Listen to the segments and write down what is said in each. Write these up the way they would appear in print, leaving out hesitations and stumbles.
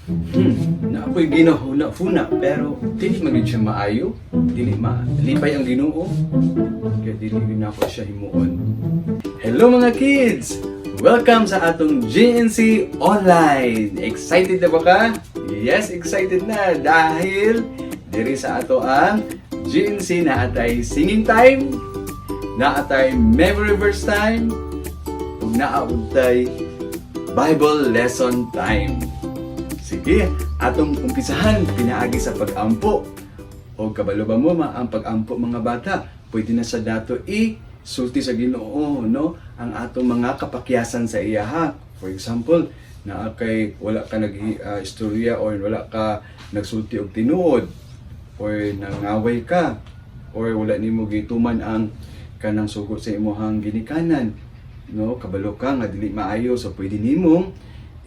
Na ako'y ginahuna-huna, pero dili man gyud siya maayo, dili malipay ang Ginoo. Kaya dili gyud nako siya himuon. Hello, mga kids! Welcome sa atong GNC Online! Excited na ba ka? Yes, excited na dahil diri sa ato ang GNC naa tay singing time, naa tay memory verse time, ug naa tay Bible lesson time. Sige, atong umpisahan pinaagi sa pag-ampo. O kabalo ba mo ma ang pag-ampo, mga bata? Pwede na sa dato i sulti sa Ginoo, no? Ang atong mga kapakyasan sa iyaha. For example, naa kay wala ka nag istorya or wala ka nagsulti og tinuod or nangaway ka or wala nimo gituman ang kanang sugo sa imuhang ginikanan, no? Kabalo ka nga dili maayo, so pwede nimong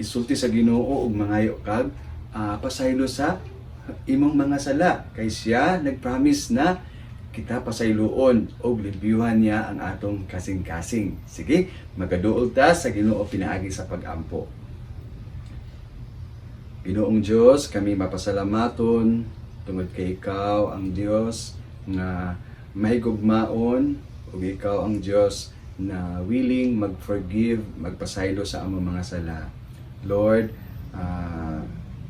isulti sa Ginoo ug mangayo kag pasaylo sa imong mga sala kay siya nagpromise na kita pasayloon og limpyuhan niya ang atong kasing-kasing. Sige, magaduol ta sa Ginoo pinaagi sa pagampo. Ginoong Dios, kami mapasalamaton tungod kay ikaw ang Dios nga mahigugmaon ug ikaw ang Dios na willing mag-forgive, magpasaylo sa among mga sala. Lord,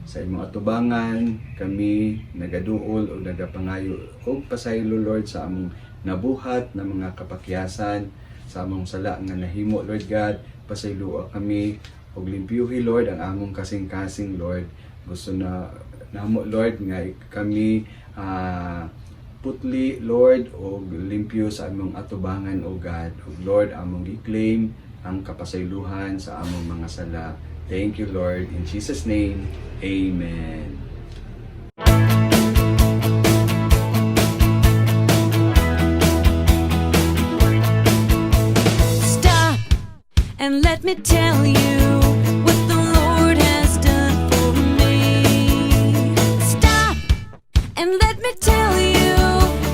sa imong atubangan, kami nagaduol o nagapangayo og pasaylo, Lord, sa among nabuhat na mga kapakyasan, sa among sala nga nahimo, Lord God, pasayloa kami ug limpyuhi, Lord, ang among kasing-kasing, Lord. Gusto na namo, Lord, nga kami putli, Lord, og limpyo sa among atubangan, O God. Ug Lord, among gi-claim ang kapasaylohan sa among mga sala. Thank you, Lord. In Jesus' name, amen. Stop and let me tell you what the Lord has done for me. Stop and let me tell you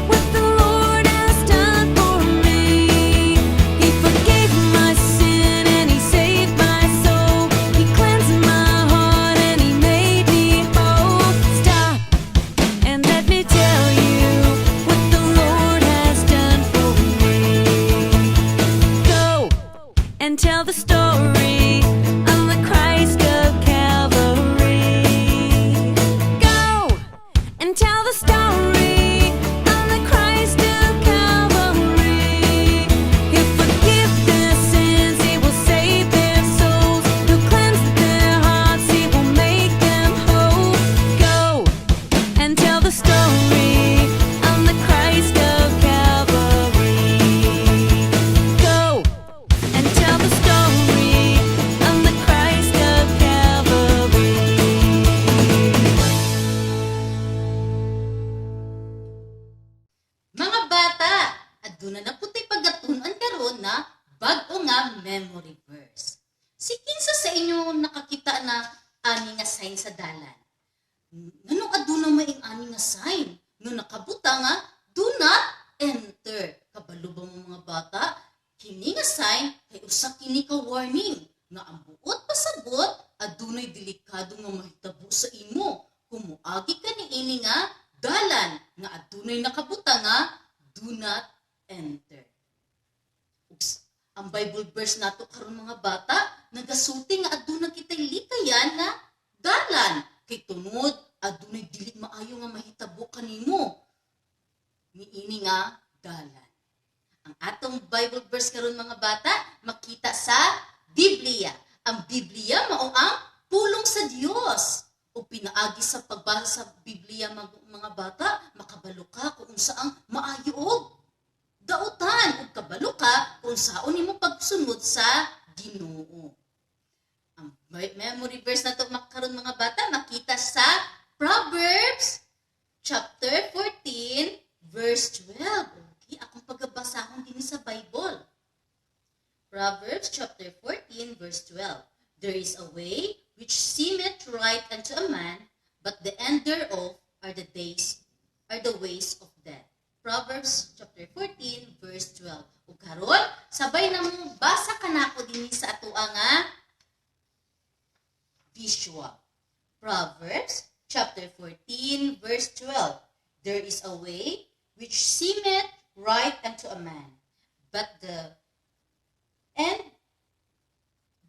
what the Lord has done for me. He forgave my sin and He saved my soul. He cleansed my heart and He made me whole. Stop and let me tell you what the Lord has done for me. Go and tell the story of the Christ of Calvary. Go and tell the story of the Christ of Calvary. He'll forgive their sins, He will save their souls, He'll cleanse their hearts, He will make them whole. Go and tell the story of the Christ of Calvary. Go and tell the story of the Christ of Calvary. Mga bata, aduna na pud tay pagatun-an karon na bag-o nga memory verse. Si kinsa sa inyo nakakita na ani nga sign sa dalan? Nganong aduna maing ani nga sign? Nga nakabuta nga "Do not enter." Kabalo ba mo, mga bata? Kini nga sign kay usa kini ka warning nga ang buot pasabot adunay delikado nga mahitabo sa imo kung moagi ka niini nga dalan nga adunay nakabuta nga "Do not enter." Ugs, ang Bible verse nato karon, mga bata, nagasulti nga aduna kitay likayan nga dalan kay tunod adunay dili maayo nga mahitabo kanimo niini nga dalan. Ang atong Bible verse karon, mga bata, makita sa Biblia. Ang Biblia mao ang pulong sa Dios. O pinaagi sa pagbasa sa Biblia, mga bata, makabalo ka kung unsa ang maayo og dautan ug kabalo ka kung saon nimo pagsunod sa Ginoo. Ang memory verse nato makaron, mga bata, makita sa Proverbs chapter 14 verse 12. Okay, akong pagabasahon dinhi sa Bible. Proverbs chapter 14 verse 12. "There is a way which seemeth right unto a man, but the end thereof are the ways of death." Proverbs chapter 14 verse 12. Ug karon, sabay na mo basa kanako dinhi sa atoa nga visual. Proverbs chapter 14 verse 12. There is a way which seemeth right unto a man, but the end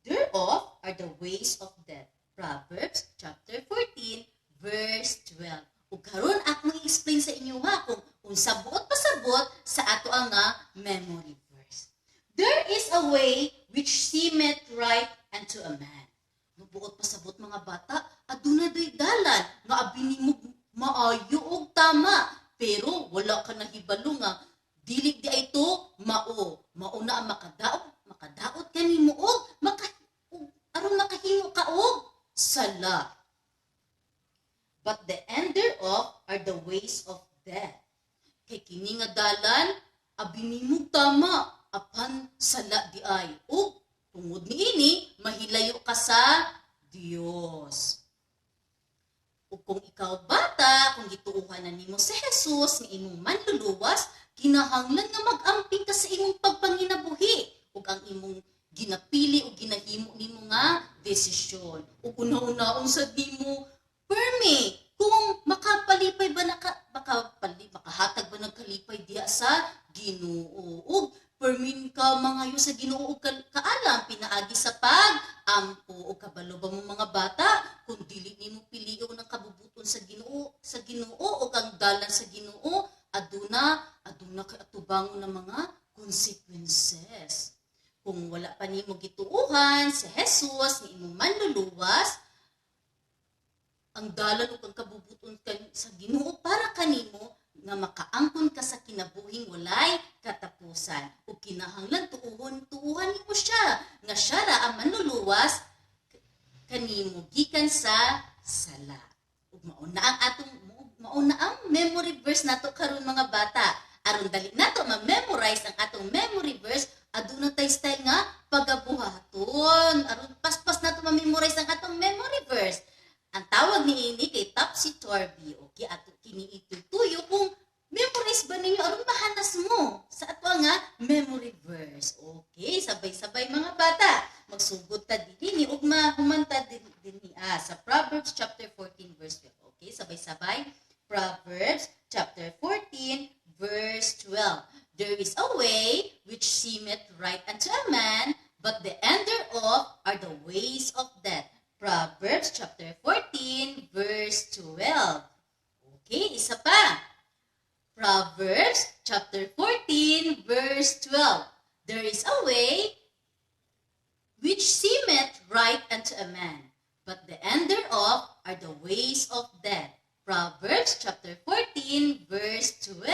thereof are the ways of death. Proverbs chapter 14 verse 12. Ug karon akong i-explain sa inyo ha kung unsa buot pasabot sa ato ang nga memory verse. There is a way which seemeth right unto a man. Mubuot pasabot, mga bata, aduna doy dalan nga abi nimo maayo og tama, pero wala ka nahibalo nga dili diay to mao. Mao na ang makadaot kanimo og aron makahimo ka og sala. But the end thereof are the ways of death. Kay kini nga dalan, abi nimo tama, apan sala diay. Ug tungod niini, mahilayo ka sa Dios. Ug kung ikaw, bata, kung gituuhan na nimo si Jesus nga imong manluluwas, kinahanglan nga mag-amping ka sa imong pagpanginabuhi ug ang imong ginapili o ginahimo nimo nga desisyon. Ug una-unaon sad nimo permi kung makapalipay ba naka makapali makahatag ba nagkalipay diha sa Ginoo, ug permin ka mangayo sa Ginoo og kaalam pinaagi sa pag-ampo. Ug kabalo ba mo, mga bata, kung dili nimo pilion ang kabubuton sa Ginoo ug ang dalan sa Ginoo, aduna kay atubangon ng mga consequences? Kung wala pa nimo gituuhan si Jesus nga imong manluluwas, ang dalan ug ang kabubuton sa Ginoo para kanimo nga makaangkon ka sa kinabuhing walay katapusan, ug kinahanglan tuuhan nimo siya nga siya ra ang manluluwas kanimo gikan sa sala. Ug mao na ang memory verse nato karon, mga bata. Aron dali nato ma-memorize ang atong memory verse, aduna tay style nga pagabuhaton aron paspas nato ma-memorize ang atong memory verse. Ang tawag niini kay Topsy Turvy. Okay, ato kini itutuyo kung memorize ba ninyo aron mahanas mo sa ato nga memory verse. Okay, sabay-sabay, mga bata. Magsugod ta dinhi ug mahumanta dinhi sa Proverbs chapter 14 verse 12. Okay, sabay-sabay. Proverbs chapter 14 verse 12. There is a way which seemeth right unto a man, but the end thereof are the ways of death. Proverbs chapter 14 verse 12. Okay, isa pa. Proverbs chapter 14 verse 12. There is a way which seemeth right unto a man, but the end thereof are the ways of death. Proverbs chapter 14 verse 12.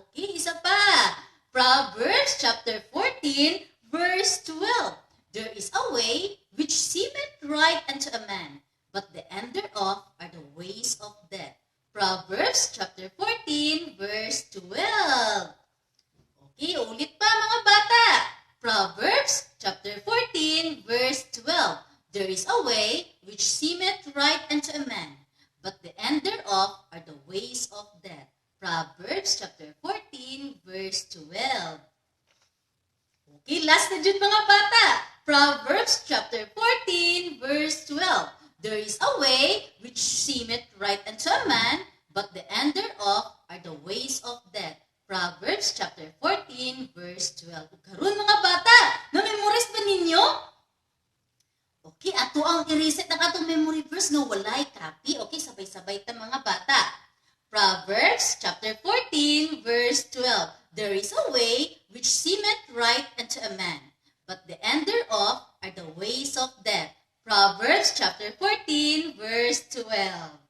Okay, isa pa. Proverbs chapter 14 verse 12. There is a way which seemeth right unto a man, but the end thereof are the ways of death. Proverbs chapter 14 verse 12. Okay, ulit pa, mga bata. Proverbs chapter 14 verse 12. There is a way which seemeth right unto a man, but the end thereof are the ways of death. Proverbs chapter 14 verse 12. Okay, last na jud, mga bata. Proverbs chapter 14 verse 12. There is a way which seemeth right unto a man, but the end thereof are the ways of death. Proverbs chapter 14 verse 12. Ug karon, mga bata, na-memorize ba ninyo? Okay, ato ang i-reset ang atong memory verse nga walay copy. Okay, sabay-sabay ta, mga bata. Proverbs chapter 14 verse 12. There is a way which seemeth right unto a man, but the end thereof are the ways of death. Proverbs chapter 14 verse 12.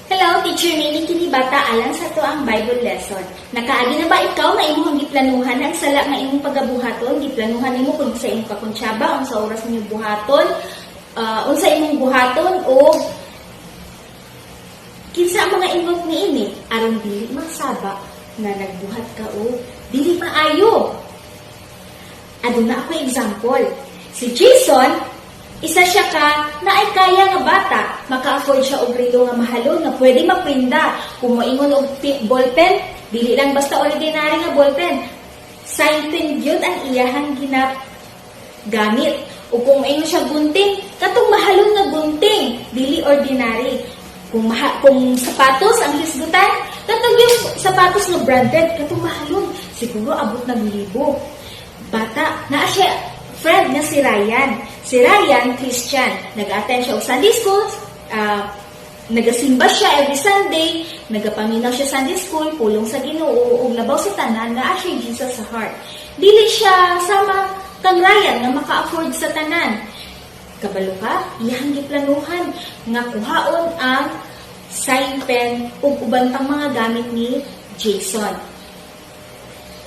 Hello, Teacher Nini kini, bata, alang sa atoang Bible lesson. Nakaagi na ba ikaw nga imong giplanuhan ang sala nga imong pagabuhaton? Giplanuhan nimo kung sa imong kakuntsaba, unsa oras ninyo buhaton, unsa imong buhaton o kinsa ang mga involved niini aron dili masaba nga nagbuhat ka o dili maayo. Aduna ako example. Si Jason, isa siya ka na ay kaya nga bata. Maka-afford siya og relo nga mahalon nga pwede maprinda. Kung moingon og ballpen, dili lang basta ordinary nga ballpen. Sign pen gyud ang iyahang ginap gamit. O kung ingon siya gunting, katong mahalon nga gunting, dili ordinary. Kung sapatos ang hisgutan, katong yung sapatos nga branded, katong mahalon, siguro abot ng libo. Bata, naa siya friend nga si Ryan. Si Ryan, Christian. Nag-attend siya og Sunday school, nagasimba siya every Sunday, nagapaminaw siya Sunday school, pulong sa Ginoo ug labaw sa tanan naa siya Jesus sa heart. Dili siya sama kang Ryan nga maka-afford sa tanan. Kabalo ka, iyang giplanuhan nga kuhaon ang sign pen ug uban pang mga gamit ni Jason.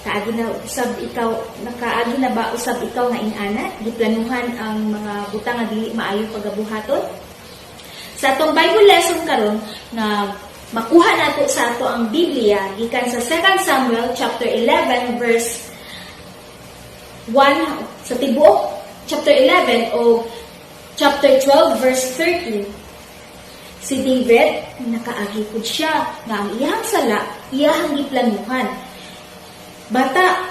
Kaagi na usab ikaw, nakaagi na ba usab ikaw nga ingana, giplanuhan ang mga butang nga dili maayo pagabuhaton? Sa atong Bible lesson karon nga makuha nato sa ato ang Biblia gikan sa 2 Samuel chapter 11 verse 1 sa tibuok chapter 11 o chapter 12 verse 13. Si David, nakaagi pud siya nga ang iyang sala iyahang giplanuhan. Bata,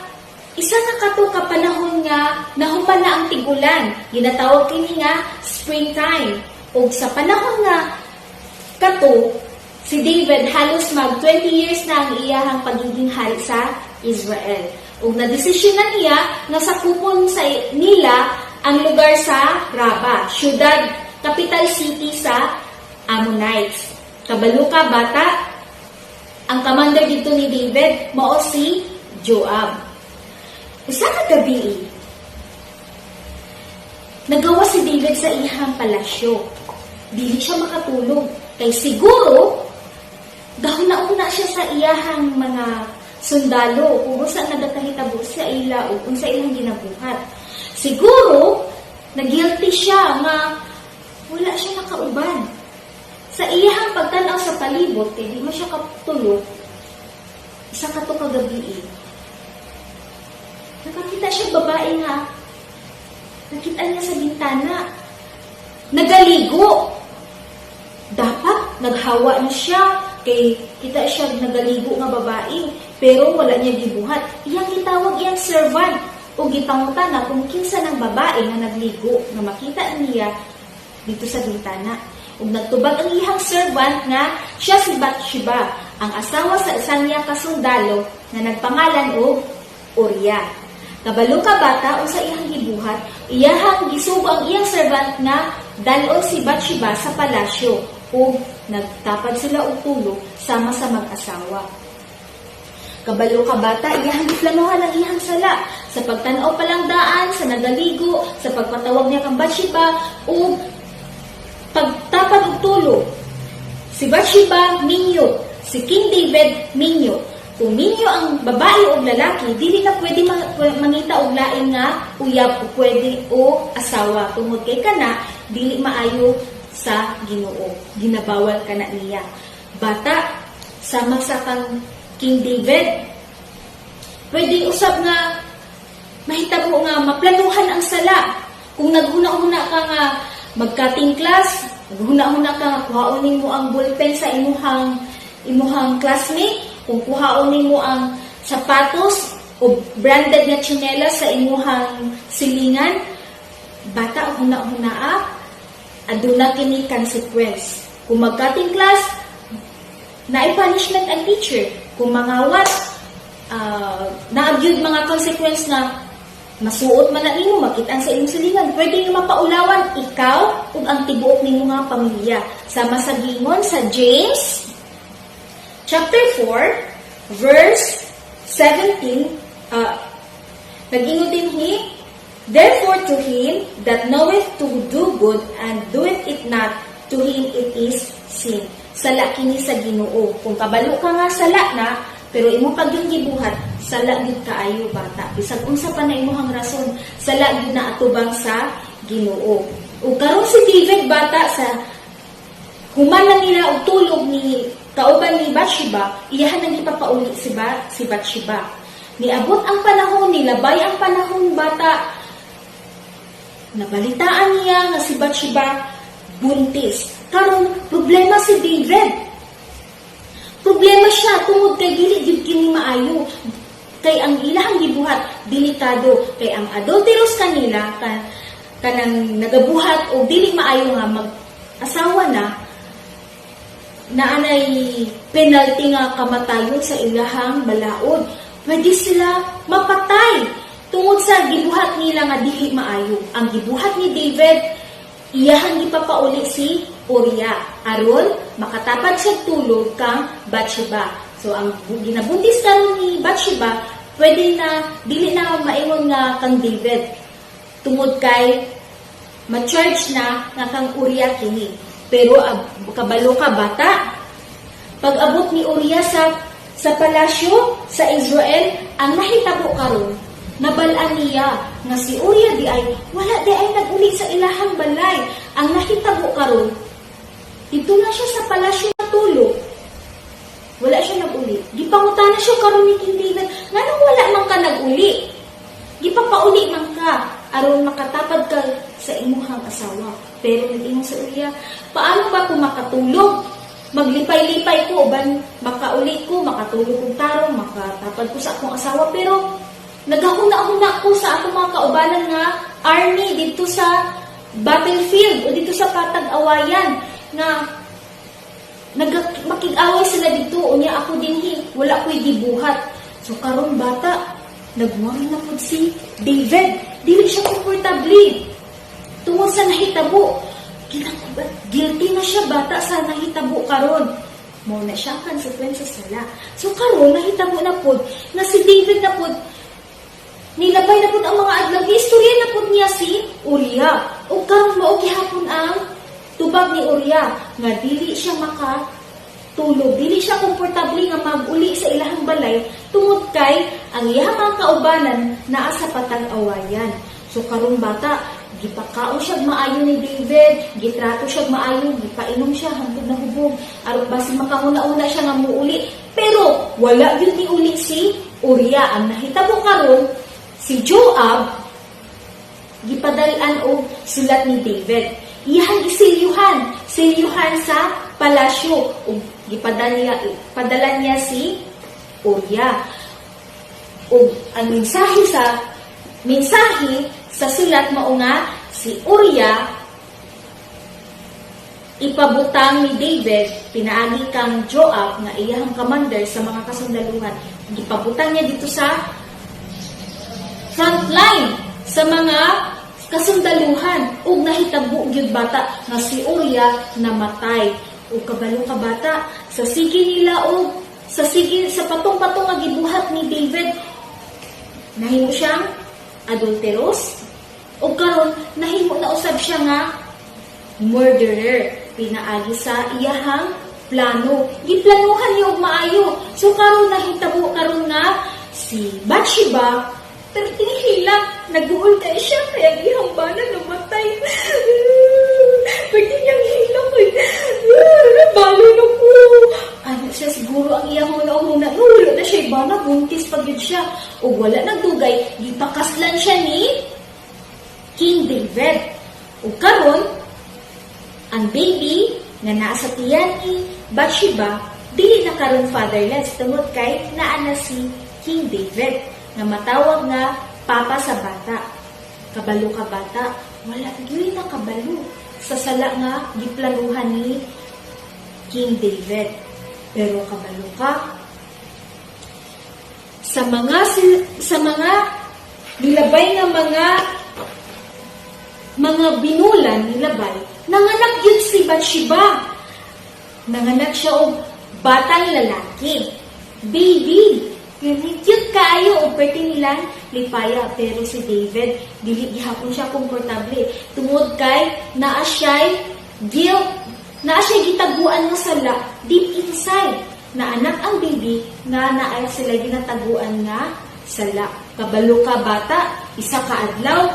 isa na kato ka panahon nga nahuman na ang tigulan. Ginatawag kini nga springtime. Ug sa panahon nga kato, si David halos mag 20 years na ang iyahang pagiging hari sa Israel. Ug nadesisyonan niya nga sakupon sa nila ang lugar sa Raba, syudad, capital city sa Ammonites. Kabalo ka, bata, ang commander dito ni David mao si Joab. Usa ka gabi, nagawa si David sa iyang palasyo. Dili siya makatulog. Kay siguro, gahuna-huna siya sa iyahang mga sundalo kung unsa nagakahitabo sa ila o unsa ilang ginabuhat. Siguro, nagilty siya nga wala siya nakauban. Sa iyahang pagtanaw sa palibot, kay di man siya katulog, isa ka to kagabi. Nakakita siya babae nga nakita niya sa bintana. Nagaligo. Dapat naghawa na siya kay kita siya nagaligo nga babae pero wala niya gibuhat. Iyang gitawag iyang servant o gipangutana kung kinsa ng babae nga nagligo nga makita niya dito sa bintana. Ug nagtubag ang iyang servant nga siya si Bathsheba, ang asawa sa isa niya ka sundalo nga nagpangalan og Uriah. Kabalo ka, bata, unsa iyang gibuhat, iyahang gisugo ang iyang servant nga dalon si Bathsheba sa palasyo ug nagtapad sila og tulo sama sa mag-asawa. Kabalo ka, bata, iyahang giplanuhan ang iyang sala sa pagtan-aw pa lang daan, sa nagaligo, sa pagpatawag niya kang Bathsheba ug pagtapad og tulo. Si Bathsheba minyo, si King David minyo. Kung minyo ang babae o lalaki, dili na pwede mangita og lain nga uyab o pwede o asawa tungod kay kana dili maayo sa Ginoo. Ginabawal kana niya. Bata, sama sa kang King David, pwede usab nga mahitabo nga maplanuhan ang sala. Kung naghuna-huna ka nga mag-cutting class, naghuna-huna ka nga kuhaon nimo ang ballpen sa imuhang classmate, kung kuhaon nimo ang sapatos o branded nga tsinelas sa imuhang silingan, bata, huna-huna ah, aduna kini consequence. Kung mag-cutting class, naay punishment ang teacher. Kung mangawat, naa gyud mga consequence na masuot man na nimo, makit-an sa imong silingan, pwede nga mapaulawan ikaw ug ang tibuok nimo nga pamilya. Sama sa gingon sa James chapter 4 verse 17, nag-ingon dinhi, "Therefore to him that knoweth to do good and doeth it not, to him it is sin." Sala kini sa Ginoo. Kung kabalo ka nga sala na, pero imo pag yung gibuhat, sala gyud kaayo, bata. Bisag unsa pa na imong rason, sala gyud na atubang sa Ginoo. Ug karon si David, bata, sa human na nila og tulog ni kauban ni Bathsheba, iyahan nang gipapauli si Bathsheba. Niabot ang panahon, nilabay ang panahon, bata. Nabalitaan niya nga si Bathsheba buntis. Karon problema si David. Problema siya tungod kay dili gyud kini maayo. Kay ang ilahang gibuhat delikado kay ang adulterous kanila ka kanang nagabuhat og dili maayo nga mag asawa na, naanay penalty nga kamatayon sa ilahang balaod. Pwede sila mapatay tungod sa gibuhat nila nga dili maayo. Ang gibuhat ni David, iyahang gipapauli si Uriah aron makatapad siya tulog kang Bathsheba. So ang ginabuntis karon ni Bathsheba, pwede na dili na maingon nga kang David tungod kay ma-charge na nga kang Uriah kini. Pero kabalo ka, bata, pag abot ni Uriah sa palasyo sa Israel, ang nahitabo karon, nabal-an niya nga si Uriah di ay wala di ay naguli sa ilahang balay. Ang nahitabo karon, dito na siya sa palasyo natulog. Wala siya naguli. Gipangutana siya karon ni King David, "Nganong wala man ka naguli? Gipapauli man ka aron makatapad ka sa imuhang asawa." Pero nag-ingon sa Uriah, "Paano ba kung makatulog? Maglipay-lipay ko, uban makauli ko, makatulog kong tarong, makatapad ko sa akong asawa. Pero nagahuna-huna ko sa akong mga kaubanan nga army dito sa battlefield o dito sa patag-awayan nga makig-away sila dito, unya ako dinhi wala ko'y gibuhat." So karon, bata, nagworry na pud si David. Dili siya komportable tungod sa nahitabo. Guilty na siya, bata, sa nahitabo karon. Mao na siya ang consequence sa sala. So karon, nahitabo na pud na si David na pud, nilabay na pud ang mga adlaw, giistorya na pud niya si Uriah. Ug karon, mao gihapon ang tubag ni Uriah nga dili siya maka tulog, dili siya komportable nga mag-uli sa ilahang balay tungod kay ang iyang mga kaubanan naa sa patag-awayan. So karon, bata, gipakaon siya maayo ni David, gitrato siya maayo, gipainom siya hangtod na hubog aron basin makahuna-huna siya nga muuli. Pero wala gyud ni uli si Uriah. Ang nahitabo karon, si Joab gipadal-an og sulat ni David. Iyahang isilyuhan, silyuhan sa palasyo ug gipadala niya, padala niya si Uriah. Ug ang mensahe sa sulat mao nga si Uriah ipabutang ni David pinaagi kang Joab nga iyahang commander sa mga kasundaluhan. Gipabutang niya dito sa frontline sa mga kasundaluhan ug nahitabo gyud, bata, nga si Uriah namatay. Ug kabalo ka, bata, sa sige nila og sa sige sa patong-patong nga gibuhat ni David, nahimo siyang adulterous ug karon nahimo na usab siya nga murderer pinaagi sa iyahang plano. Giplanuhan niya og maayo. So karon, nahitabo karon nga si Bathsheba, pero tinihila, nag-uol kay siya kaya ang iyang bana namatay. Pwede niyang hilak eh. Balo na ko. Ano siya siguro ang iyang huna-huna. No, wala na siya bana, buntis pa gyud siya. O wala nagdugay, gipakaslan siya ni King David. O karon, ang baby nga naa sa tiyan ni Bathsheba dili na karon fatherless tungod kay naa na si King David nga matawag nga papa sa bata. Kabalo ka, bata, wala gyud nakabalo sa sala nga giplanuhan ni King David. Pero kabalo ka, sa mga nilabay nga mga binulan nilabay, nanganak yun si Bathsheba. Nanganak siya og batang lalaki. Baby. Gani cute kaayo og pwede nilang lipaya, pero si David, dili gihapon siya komportable tungod kay naa siya'y guilt, naa siya'y gitaguan nga sala deep inside na anak ang baby nga naa sila ginataguan nga sala. Kabalo ka, bata, isa ka adlaw,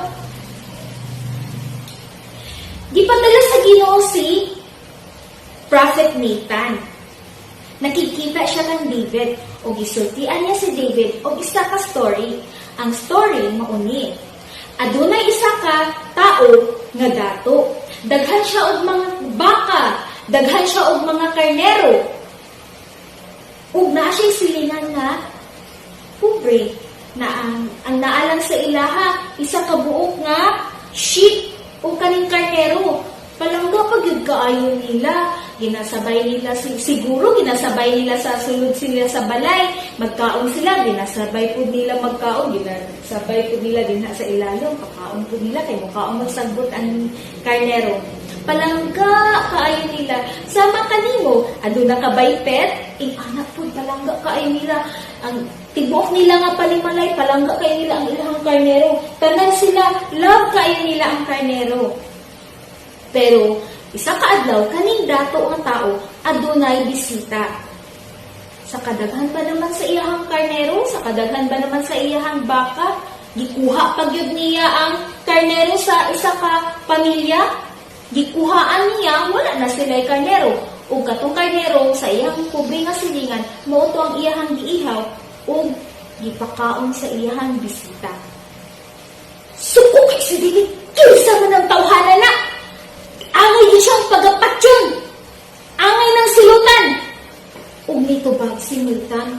gipadala sa Ginoo si Prophet Nathan. Nakikita siya kang David o gisultian niya si David og isa ka story. Ang story mauni: Adunay isa ka tao nga dato. Daghan siya og mga baka, daghan siya og mga karnero. Ug naa siya'y silingan nga pobre na ang naalang sa ilaha isa ka buok nga sheep. kaning karnero. Palangga pa gyud kaayo nila. Ginasabay nila siguro ginasabay nila sa sulod sila sa balay, magkaon sila, ginasabay pud nila magkaon, ginasabay pud nila dinha sa ilalom, pakaon pud nila kay mukaon magsagbot ang karnero. Palangga kaayo nila. Sama kanimo, aduna ka bay pet, ing-ana pud palangga kaayo nila. Ang tibuok nila nga palimalay, palangga kaayo nila ang ilang karnero. Tanan sila, love kaayo nila ang karnero. Pero isa ka adlaw, kaning dato nga tao adunay bisita. Sa kadaghan ba naman sa iyahang karnero, sa kadaghan ba naman sa iyahang baka, gikuha pa gyud niya ang karnero sa isa ka pamilya. Gikuhaan niya, wala na sila'y karnero. Ug katong karnero sa iyang pobre nga silingan, mao to ang iyahang giihaw ug gipakaon sa iyahang bisita. Suko kay si David, kinsa man ang tawhana na? Angay gyud siyang pagapatyon. Angay ng silutan. Ug nitubag si Nathan,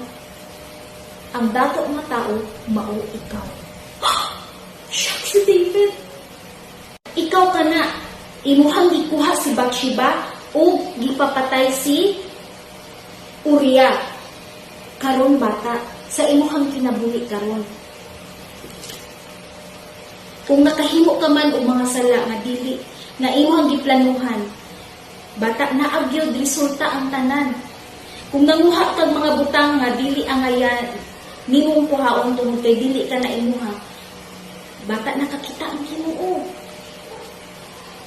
"Ang dato nga tao mao ikaw." Shock si David. Ikaw ka na. Imuhang gikuha si Bathsheba ug gipapatay si Uriah. Karon bata, sa imuhang kinabuhi karon, kung nakahimo ka man og mga sala nga dili nga imuhang giplanuhan, bata, naa gyud resulta ang tanan. Kung nanguha kag mga butang nga dili angayan nimong kuhaon tungod kay dili ka na imuha, bata, nakakita ang Ginoo.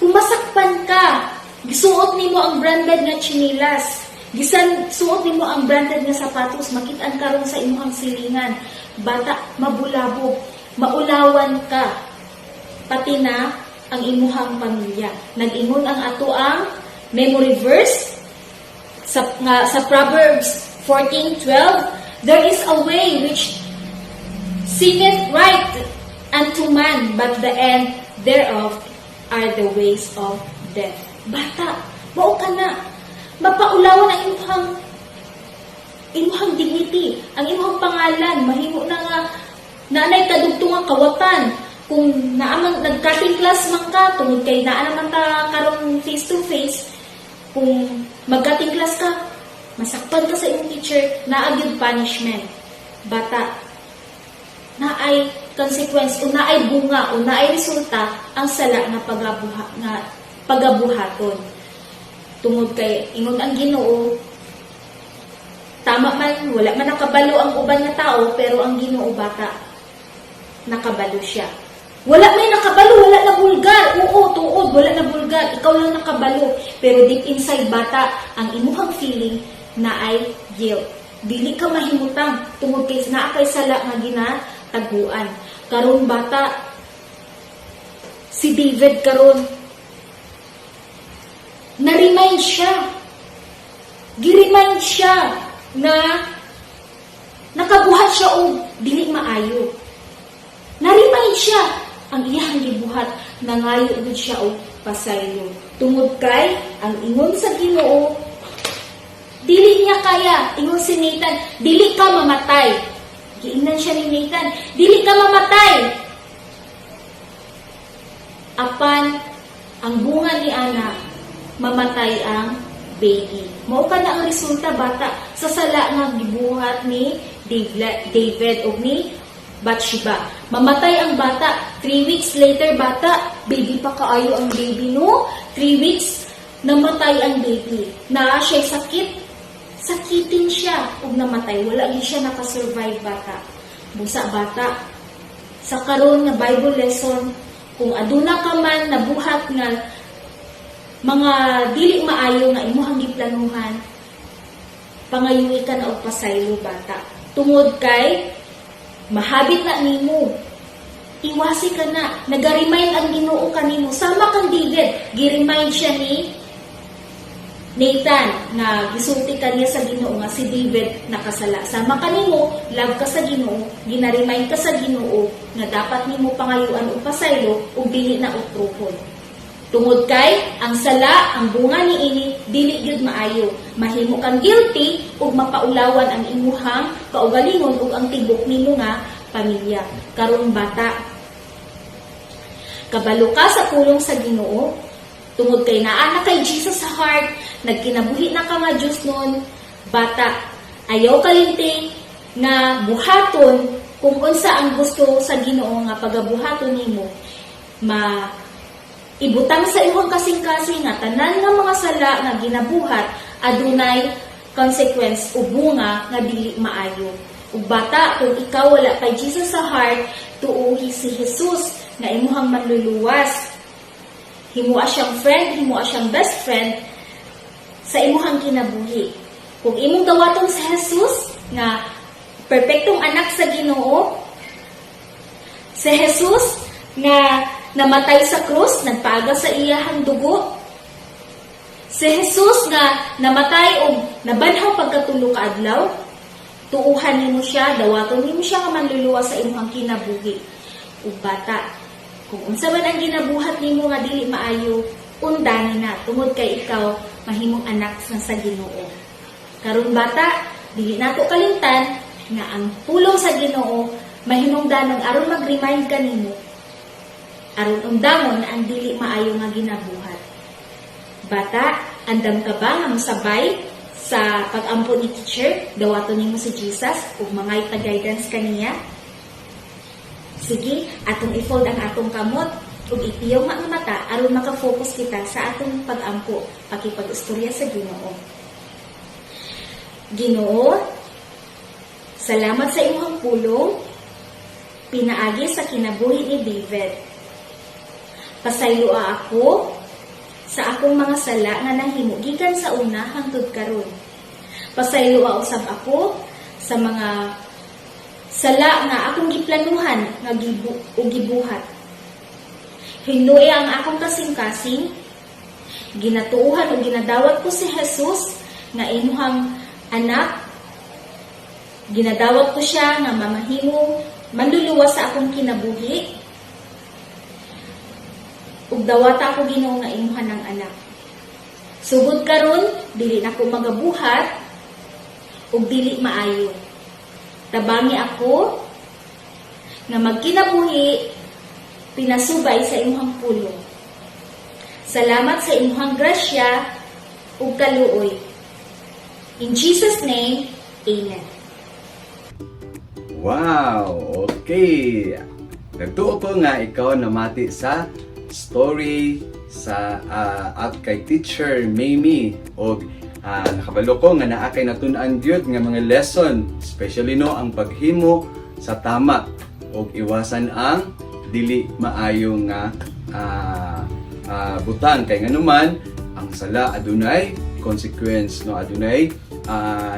Kung masakpan ka, gisuot nimo ang branded nga tsinelas, gisan suot nimo ang branded nga sapatos, makitaan karon sa imuhang silingan, bata, mabulabog, maulawan ka, pati na ang imuhang pamilya. Nag-ingon ang ato ang memory verse sa Proverbs 14:12, "There is a way which seemeth right unto man, but the end thereof are the ways of death." Bata, mao ka na. Mapaulawan ang imuhang dignity, ang imuhang pangalan, mahimo na nga naanay kadugtong ang kawatan. Kung naa man nag-cutting class man ka, tungod kay naa naman ta karon face to face, kung mag-cutting class ka, masakpan ka sa imong teacher, naa gyud punishment. Bata, naay consequence o naay bunga o naay resulta ang sala nga pagabuhaton. Tungod kay ingon ang Ginoo, tama man wala man nakabalo ang uban nga tao, pero ang Ginoo, bata, nakabalo siya. Wala may nakabalo, wala na bulgar. Oo, tuod, wala na bulgar. Ikaw lang nakabalo. Pero deep inside, bata, ang imuhang feeling naay guilt. Dili ka mahimutang tungod kay naa kay sala nga ginataguan. Karon bata, si David karon na-remind siya. Gi-remind siya na nakabuhat siya og dili maayo. Na-remind siya ang iyang gibuhat, nangayo gud siya og pasaylo. Tungod kay ang ingon sa Ginoo, dili niya kaya. Ingon si Nathan, "Dili ka mamatay." Giingnan siya ni Nathan, "Dili ka mamatay." Apan ang bunga ni ana, mamatay ang baby. Mao ka na ang resulta, bata, sa sala nga gibuhat ni David ug ni Bathsheba. Mamatay ang bata. 3 weeks later, bata, baby pa kaayo ang baby, no? 3 weeks, namatay ang baby. Naa siya sakit. Sakitin siya ug namatay. Wala gyud siya nakasurvive, bata. Busa bata, sa karon nga Bible lesson, kung aduna ka man nabuhat nga mga dili maayo nga imuhang giplanuhan, pangayuhi ka na og pasaylo, bata. Tungod kay mahabit na nimo. Iwasi ka na. Naga-remind ang Ginoo kanimo. Sama kang David, gi-remind siya ni Nathan nga gisulti kaniya sa Ginoo nga si David nakasala. Sama kanimo, love ka sa Ginoo, gina-remind ka sa Ginoo nga dapat nimo pangayuan og pasaylo ug dili na utrohon. Tungod kay ang sala, ang bunga niini dili gyud maayo. Mahimo kang guilty ug mapaulawan ang imuhang kaugalingon ug ang tibok nimo nga pamilya. Karon bata, Kabalo ka sa pulong sa Ginoo, tungod kay naa na kay Jesus sa heart, nagkinabuhi na ka nga Diyosnon, bata, ayaw kalimti nga buhaton kung unsa ang gusto sa Ginoo nga pagabuhaton nimo. Ma ibutang sa imong kasing-kasing nga tanan nga mga sala nga ginabuhat adunay consequence o bunga nga dili maayo. Ug bata, kung ikaw wala kay Jesus sa heart, tuuhi si Jesus nga imuhang manluluwas. Himua siyang friend, himua siyang best friend sa imuhang kinabuhi. Kung imong dawaton si Jesus nga perpektong anak sa Ginoo, si Jesus nga namatay sa krus, nagpaaga sa iyahang dugo, si Jesus nga namatay og nabanhaw pagkatulo ka adlaw, tuuhan nimo siya, dawaton nimo siya nga manluluwas sa imong kinabuhi. Ug bata, kung unsa man ang ginabuhat nimo nga dili maayo, undani na tungod kay ikaw mahimong anak sa Ginoo. Karon bata, dili nato kalimtan nga ang pulong sa Ginoo mahinungdanon aron mag-remind kanimo aron undamon ang dili maayo nga ginabuhat. Bata, andam ka ba nga mosabay sa pag-ampo ni teacher, dawaton nimo si Jesus ug mangay guidance kaniya? Sige, atong i-fold ang atong kamot ug ipiyaw nga ang mata aron maka-focus kita sa atong pag-ampo, pakipag-istorya sa Ginoo. Ginoo, salamat sa imong pulong, pinaagi sa kinabuhi ni David. Pasayloa ako sa akong mga sala nga nahimo gikan sa una hangtod karon. Pasayloa usab ako sa mga sala nga akong giplanuhan nga gibu o gibuhat. Hinlui ang akong kasing-kasing, ginatuohan o ginadawat ko si Jesus nga imuhang anak. Ginadawat ko siya nga mamahimong manluluwas sa akong kinabuhi. Ug dawata ako, Ginoo, nga imuha ng anak. Sugod karon, dili na ko magabuhat ug dili maayo. Tabangi ako nga magkinabuhi pinasubay sa imuhang pulong. Salamat sa imuhang grasya ug kaluoy. In Jesus' name, Amen. Wow! Okay! Nagtuo ko nga ikaw namati sa story sa at kay Teacher Mamie og nakabalo ko nga naa kay natun-an gyud nga mga lesson, especially no ang paghimo sa tama og iwasan ang dili maayo nga butang kay nganuman ang sala adunay consequence, no, adunay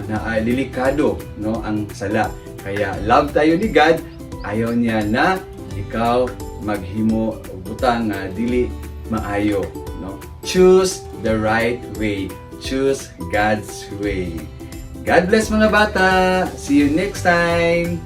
na delikado, no, ang sala. Kaya love tayo ni God, ayaw niya na ikaw maghimo og butang nga dili maayo, no. Choose the right way, choose God's way. God bless, mga bata. See you next time.